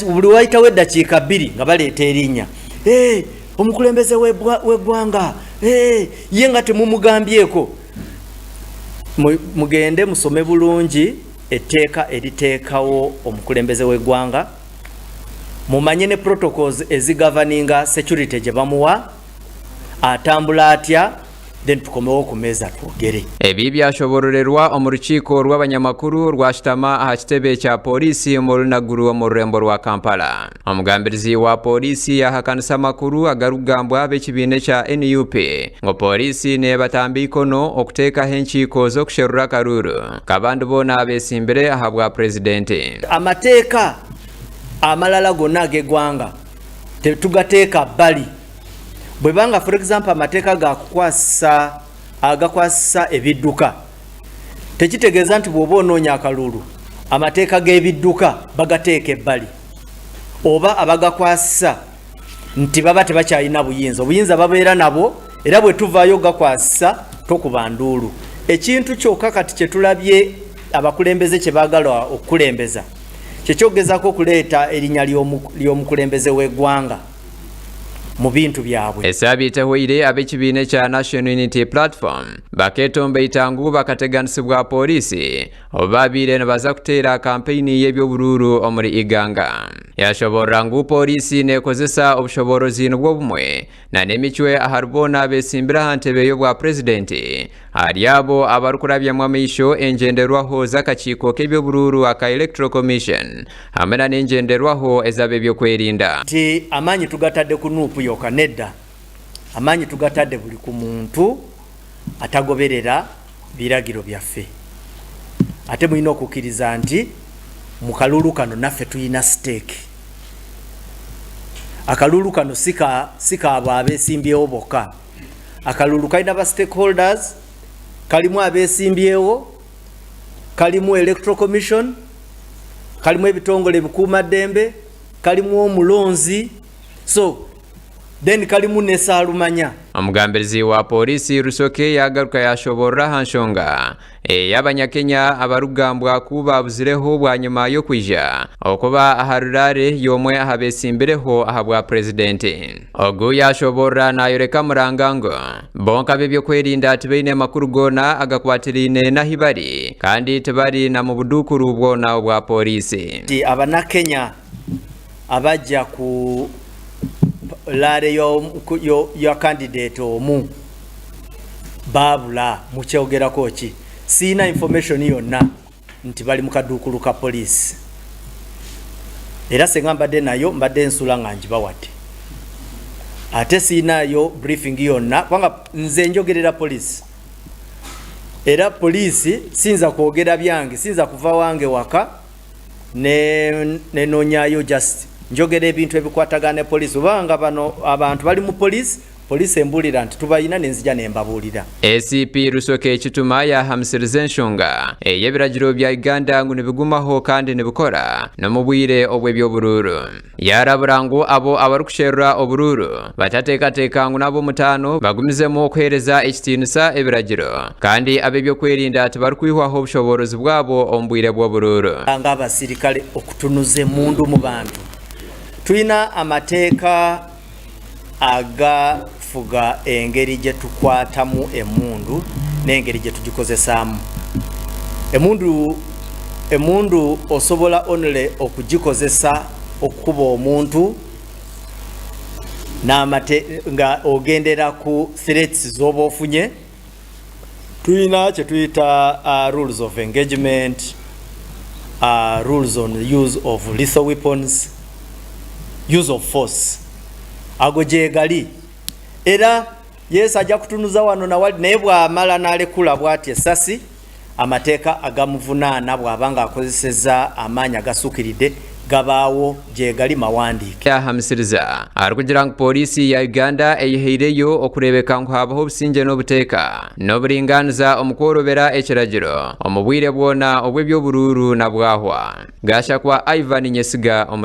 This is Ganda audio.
Buli wayitawo eddakiika 2 nga baleeta erinnya, "Eh, omukulembeze w'eggwanga, eh," ye nga temumugambyeko. Mugende musome bulungi etteeka eriteekawo omukulembeze w'eggwanga, mumanye ne protocols ezigoverninga security gye bamuwa, atambula atya, then tukomewo ku meeza twogere. Ebi byashobororerwa omu rukiiko rw'abanyamakuru rwashutama aha kitebe kya polisi omu Runaguru omu rurembo rwa Kampala. Omugambirizi wa polisi yahakanisa amakuru agarikugambwa ab'ekibiina kya NUP ngu polisi neebatamba ikono okuteekaho enkiiko z'okusherura akaruuru kabandi boona besimbire aha bwa purezidenti. Amateeka amalala gonna ag'eggwanga tetugateeka bbali. Bwebanga, for example, amateeka gakukwasa, agakwasisa ebidduka, tekitegeeza nti bw'oba onoonya akalulu amateeka g'ebidduka bagateeka ebbali, oba abagakwasisa nti baba tebakyalina buyinza. Obuyinza babeera nabwo, era bwe tuvaayo gakwasisa tokuba nduulu. Ekintu kyokka kati kyetulabye abakulembeze kye baagala okukulembeza kyekyogezaako okuleeta erinnya ly'omukulembeze w'eggwanga mu bintu byabwe. Esaabiiti ehweire, ab'ekibiina ekya National Unity Platform baketomba eitangu bakateganisibwa polisi obu babiire nibaza kuteera kampeyini y'ebyoburuuru omuri Iganga. Yashoborora ngu polisi neekozesa obushoborozi nibwo bumwe na n'emicwe ahari boona besimbire aha ntebe y'obwa purezidenti, ahari abo abarikurabyamu amaisho engyenderwaho z'akakiiko k'ebyoburuuru aka Electoral Commission hamwe na n'engyenderwaho ez'ab'ebyokwerinda. Nti amaanyi tugatadde ku NUP yokka, nedda. Amaanyi tugatadde buli ku muntu atagoberera biragiro byaffe. Ate mulina okukkiriza nti mu kalulu kano naffe tulina stake. Akalulu kano si kaabo abeesimbyewo bokka. Akalulu kalina ba stakeholders, kalimu abeesimbyewo, kalimu Electoral Commission, kalimu ebitongole ebikuumaddembe, kalimu omulonzi, so then kalimu ne saalumanya. Omugambirizi wa polisi Rusoke yagaruka yashoborora aha nshonga ey'abanyakenya abarikugambwa ku babuzireho bwanyuma y'okwija okuba aha rurare y'omwe aha besimbireho aha bwa purezidenti. Ogu yashoborora nayoreka muranga ngu bonka b'ebyokwerinda tibaine makuru goona agakwatiraine n'ahi bari, kandi tibari na mu budukuru bwona obwa polisi. Nti Abanakenya abajja ku rally ya candidate omu baabula, mukyogerako ki? Siina information yonna nti bali mu kaduukulu ka poliisi, era senga mbadde nayo mbadde nsula nga ngibawadde. Ate siinayo briefing yonna, kubanga nze njogerera poliisi, era poliisi siyinza kwogera byange, siyinza kuva wange waka nenonyayo. Just njogera ebintu ebikwatagana ne poliisi, obanga bano abantu bali mu poliisi, poliisi embuulira nti tubayina, nenzija nembabuulira. ACP Rusoke Kituma yahamisiriza enshonga ey'ebiragiro bya Uganda ngu nibigumaho kandi nibikora n'omu bwire obw'ebyoburuuru. Yarabura ngu abo abarikusherura oburuuru batateekateeka ngu n'ab'omutaano, bagumizemu okuheereza ekitiinisa ebiragiro, kandi ab'ebyokwerinda tibarikwihwaho obushoborozi bwabo omu bwire bw'oburuuru. Ng'abasirikale okutunuza emundu mu bantu, tulina amateeka agafuga engeri gye tukwatamu emundu n'engeri gye tugikozesaamu emundu. Emundu osobola only okugikozesa okukuba omuntu n'amate nga ogendera ku threats z'oba ofunye. Tulina kye tuyita rules of engagement, rules on the use of lethal weapons, use of force, ago gyegali. Era yesu ajja kutunuza wano nawali, naye bw'amala n'alekula bw'ati essasi, amateeka agamuvunaana bw'aba nga akozeseza amaanyi agasukiridde gabaawo, gyegali mawandiike. Yahamisiriza arikugira ngu polisi ya Uganda eyihaireyo okureebeka ngu habaho obusingye n'obuteeka n'oburinganiza omu kworobera ekiragiro omu bwire bwona obw'ebyoburuuru na bwahwa. Gashakwa Ivan Nyesiga omu